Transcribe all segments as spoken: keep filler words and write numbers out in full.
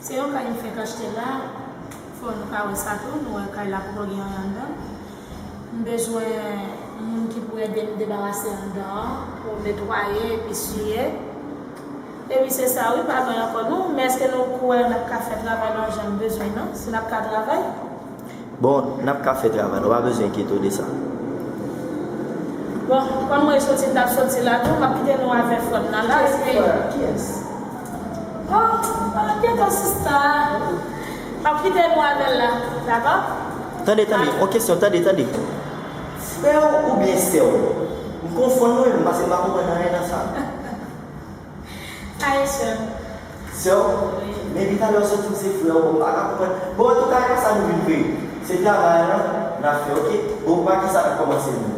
Se yon kay m fenk achte la. Fò nou ka wè sa tou, nou wè kay la poko gen anyen anndan. M bezwen moun ki pou ede m debarase anndan an, pou netwaye epi siye. Epi se sa wi, pa gen ankò non, men èske nou kwè n ap ka fè travay la jan m bezwen nan, si n ap ka travay? Bon, n ap ka fè travay la, w pa bezwen enkyete w de sa. Bon, kòm mwen soti, m t ap soti la tou, m ap kite nou avè frè m nan la, epi. Kiyès? Oh, m ap kite w sista. M ap kite nou avè l la, dakò? Tande, tande, yon kesyon, tande, tande. Frè w oubyen sè w? M konfonn nou menm, paske m pa konprann anyen nan sa. Sa e sè m. Sè w? Wi. Men epi talè w sot di m se frè w, bon, m pa ka konprann. Bon, antouka, e pa sa nou vin fè. Se travay la n ap fè, oke? Bon, pa kisa n ap kòmanse menm?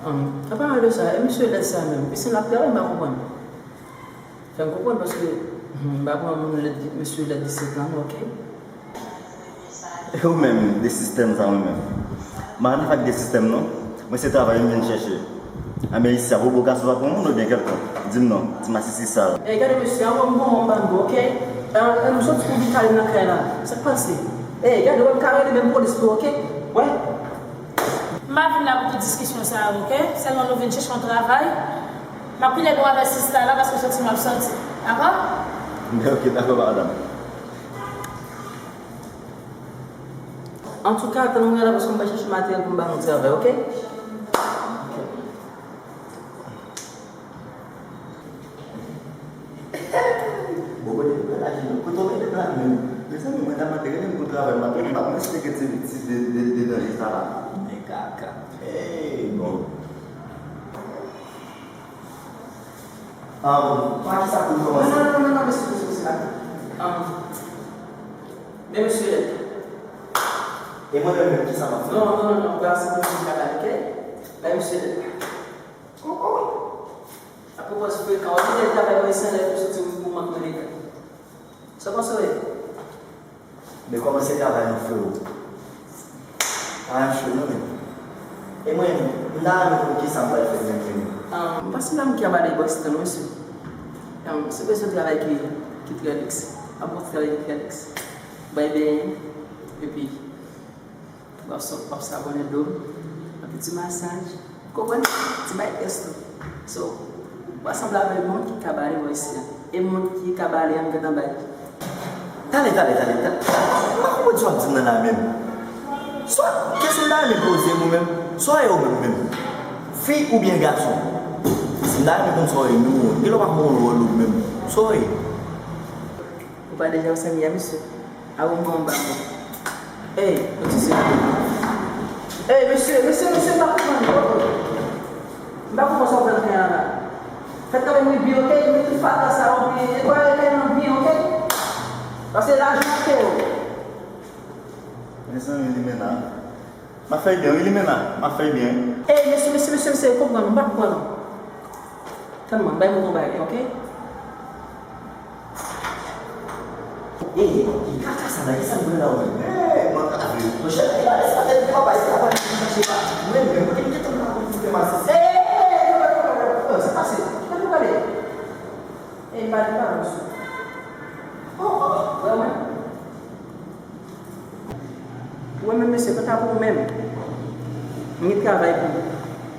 An palan de sa, e mesye lèd sa menm, pisin l ap travay, m pa konprann. Fè m konprann, paske m pa pran moun lèd, mesye lèd isit la non, oke? E ou menm, de sistèm sa ou menm? M pa nan fak de sistèm non. Mwen se travay m vin chèche. A men isi a, pou bokas ou pa pran moun oubyen kèlkonk? Di m non, di m a si si sa. Ey, gade mesye, anvan m pran moun ban nou, oke? Ann soti pou vin kale m nan kay la. Sa k pase? Ey, gade, wè m ka rele menm polis tou, oke? Wè. M pa vin la pou tout diskisyon sa yo, oke? Sèlman nou vin chèche yon travay. M ap kite nou avè sista la paske soti m ap soti. Dakò? Ok, dakò, madanm. Antouka, tann mwen la paske m pral chèche materyèl pou m ba nou travay, oke? Bon, kote nou pral aji nou? Kote w mete m la menm? Mezanmi, mwen ta mande, gade m pou travay, m ap, m ap mèsi de, de, de, de danje sa la. Men kaka. Ey, bon. Ahn, pa kisa pou n kòmanse? Non, non, non, non, non, mesye, mesye, mesye, la. Ahn, men mesye lèd. E mwen menm, kisa m ap fè? Non, non, non, non, ou pral sanble yon moun ki pa lage kè. Bay mesye lèd la. Oh, oh. Apwopo frekan, ou gentan travay mwen san lè pou soti pou mank mwen legal. Sa w panse w ye? Men kòman se travay nou, freo? Pa yon cho non, men. E mwen, m ta renmen konn kisa m pral fè menm, menm. Ah, m panse nan m ki ap ale bò sitè non, mesye. Ah, se bezwen travay ki, ki trè liks. Ap bon travay ki trè liks. Bay benyen, epi w ap sa, w ap savone do m, yon ti masaj. Konprann? Ti bay pyès tou. So, ou pa sanble avèk moun ki ka bale bò isi a. E moun ki ka bale an m gentan bay. Tande, tande, tande, tande. M pa konprann sa w ap di m nan la menm. Sa w ap, kesyon m ta renmen poze w menm. Sa w ye ou menm menm? Fi oubyen gason? Si m ta renmen konn sa w ye menm ou menm. Genlè w pa konn wòl ou menm. Sa w ye? Ou pa deja wè sa m ye a, mesye? Awo m ban w ba mwen. Ey, yon ti seri. Ey, mesye, mesye, mesye, m pa konprann. M pa konprann sa w fè nan kay la la. Fè travay mwen byen, oke? Mete tout fatra sa yo byen. Netwaye kay lan byen, oke? Paske lajan ap peye w. Mezanmi, limena. M ap fè byen, wi, limena. M ap fè byen. Ey, mesye, mesye, mesye, mesye, konprann, m pa konprann. Tann mwen, bay mwen yon bagay, oke? Ey, ey, kaka sa la, kisa l pran la ou menm? Ey, mwen ka vle. Monchè, e pa de sa tèt papa, e pa pale pou chache pa. Mwen menm, mwen ki te tann pa konn pou fè mal sesi. Ey, ey, ey, ey, ey, ey, sa pase. Kòman ou pale? Ey, m pa di pa, monchè. Oh, oh, oh, wè mwen. Ou wè menm mesye, kanta pou ou menm, m gen travay pou ou.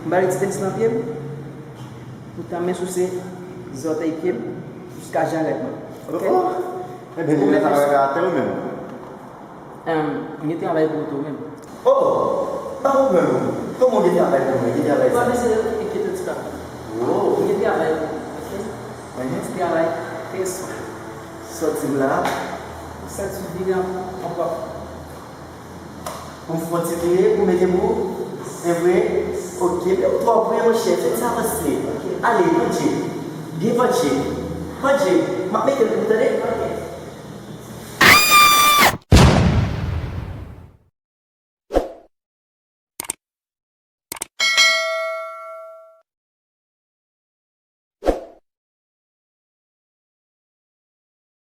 M ba li ti tèks nan pye m, pou tanmen souse zòtèy pye m, jiska jan rèd mwen. Oke? Oh, oh. Ebyen, li gen travay la atè ou menm? Em, m gen travay pou ou tou menm. Oh, oh. M pa konprann ou. Kòman w gen travay pou mwen? Gen travay sa? Ou pa bezwen enkyete w ti papa. Oh. M gen travay pou ou, oke? Ti travay, fè swen. Sòti m la. Sòti vire an pwòp. Pou m fè yon ti vire, pou mete pou ou. Se vre? Oke, men ou twò pre, monchè. Fè m sa avanse. Ale, pandje. Byen pandje. Pandje. M ap mete l pou ou, tande?